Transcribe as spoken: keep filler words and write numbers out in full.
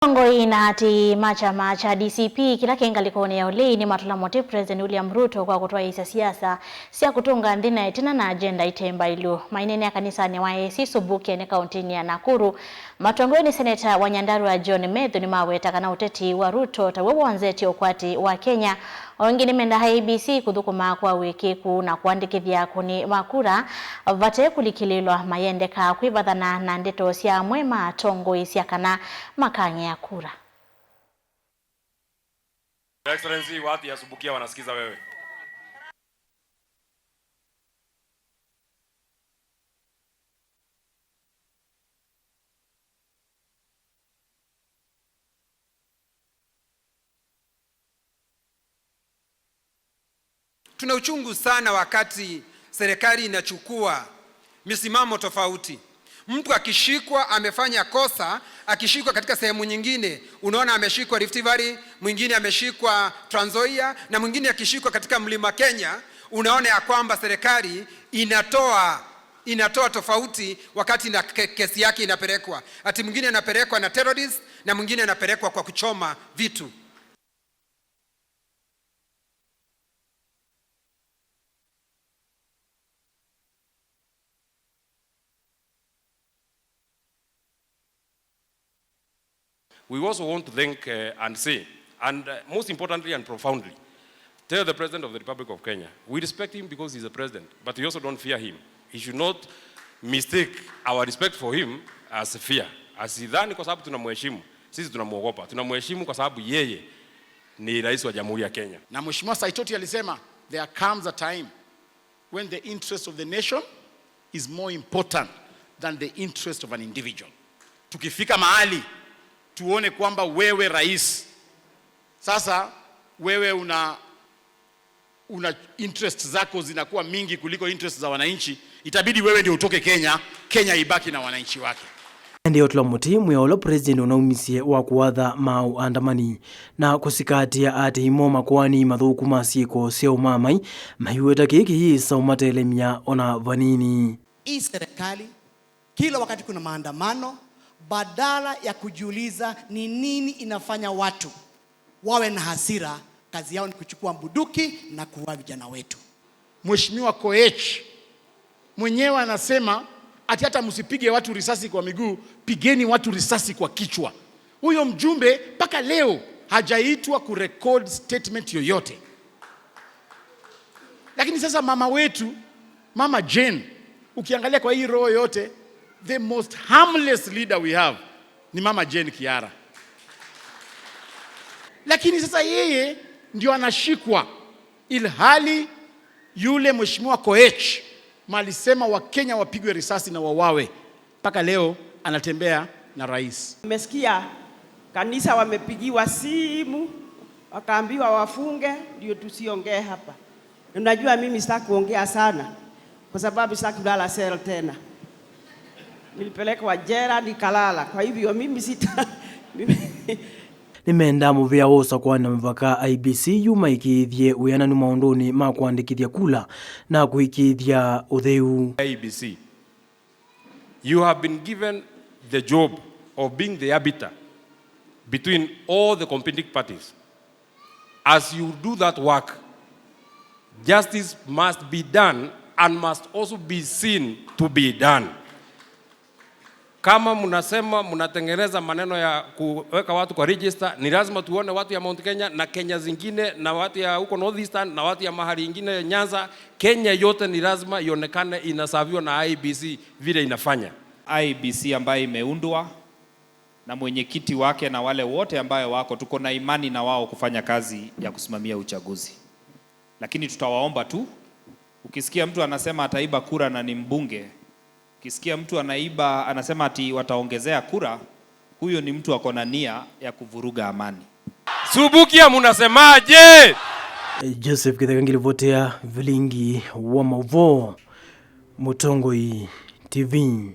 Atongoi na aatĩĩi ma kyama kya D C P kĩla kĩ ngalĩkonĩ ya ũlei nĩmatũla mũtĩ President William Ruto kwa kũtwaĩĩsya siasa sya kũtũnga nthĩ na ĩtina na agenda ite mbailu. Maineenea kanisanĩ wa A A C Subukia nĩ kaũntĩnĩ ya Nakuru, matongoi nĩ Seneta wa Nyandarua John Methu nĩmaweta kana ũteti wa Ruto taw'o wonzetye ũkwati wa Kenya. O ĩngĩ nĩmendaa I E B C kũthũkũma kwa wĩkĩĩku na kũandĩkĩthya akũni ma kura vate kũlikĩlĩĩlwa mayendeka kwĩvathana na ndeto sya amwe ma atongoi sya kana makang'ea kura. Your Excellency, watu ya Subukia wanasikiza wewe. Tuna uchungu sana wakati serikali inachukua misimamo tofauti. Mtu akishikwa amefanya kosa, akishikwa katika sehemu nyingine, unaona ameshikwa Rift Valley, mwingine ameshikwa Trans Nzoia, na mwingine akishikwa katika Mlima Kenya, unaona ya kwamba serikali inatoa, inatoa tofauti wakati na ke-, kesi yake inapelekwa. Ati mwingine anapelekwa na terrorist, na mwingine anapelekwa kwa kuchoma vitu. We also want to thank, uh, and say, and, uh, most importantly and profoundly, tell the President of the Republic of Kenya, we respect him because he's a president, but we also don't fear him. He should not mistake our respect for him as fear. Asidhani kwa sababu tunamheshimu, sisi tunamwogopa. Tunamheshimu kwa sababu yeye ni rais wa Jamhuri ya Kenya. Na Mheshimiwa Saitoti alisema, "There comes a time when the interest of the nation is more important than the interest of an individual." Tukifika mahali tuone kwamba wewe rais, sasa wewe una, una interest zako zinakuwa mingi kuliko interest za wananchi, itabidi wewe ndio utoke Kenya, Kenya ibaki na wananchi wake. Ĩndĩ ũtũla mũtĩ mwĩa ũla President ũnaumisye wa kũatha maaũ andamani na kũsikatĩa aatĩĩi moo makoani mathũku ma syĩko sya ũmaamai, maiweta kĩĩ kĩyĩsa ũmatelemya ona vanini. Hii serikali, kila wakati kuna maandamano, badala ya kujiuliza ni nini inafanya watu wawe na hasira, kazi yao ni kuchukua bunduki na kuua vijana wetu. Mheshimiwa Koech mwenyewe anasema ati hata msipige watu risasi kwa miguu, pigeni watu risasi kwa kichwa. Huyo mjumbe mpaka leo hajaitwa kurecord statement yoyote. Lakini sasa mama wetu, Mama Jane, ukiangalia kwa hii row yote, the most harmless leader we have ni Mama Jane Kiara. Lakini sasa yeye ndio anashikwa, ilhali yule Mheshimiwa Koech malisema Wakenya wapigwe risasi na wawawe, mpaka leo anatembea na rais. Nimesikia kanisa wamepigiwa simu, wakaambiwa wafunge, ndio tusiongee hapa. Unajua mimi sitaki kuongea sana, kwa sababu sitaki kulala cell tena. Nilipelekwa jela, nikalala. Kwa hivyo mimi sita-, mimi Nĩmendaa mũvĩa wa ũsakũani na mĩvaka, I E B C, yu maĩkĩĩthye wĩananu maũndũnĩ ma kũandĩkĩthya kula na kũĩkĩĩthya ũtheu. I E B C, you have been given the job of being the arbiter between all the competing parties. As you do that work, justice must be done and must also be seen to be done. Kama mnasema mnatengeneza maneno ya kuweka watu kwa register, ni lazima tuone watu ya Mount Kenya na Kenya zingine na watu ya huko North Eastern na watu ya mahali ingine ya Nyanza. Kenya yote ni lazima ionekane inasaviwa na I E B C vile inafanya. I E B C ambayo imeundwa na mwenyekiti wake na wale wote ambayo wako, tuko na imani na wao kufanya kazi ya kusimamia uchaguzi. Lakini tutawaomba tu, ukisikia mtu anasema ataiba kura na ni mbunge, ukisikia mtu anaiba, anasema ati wataongezea kura, huyo ni mtu ako na nia ya kuvuruga amani. Subukia, munasemaje? Joseph Kitheka ngilivotea vilingi wa mauvoo, Mũtongoi T V.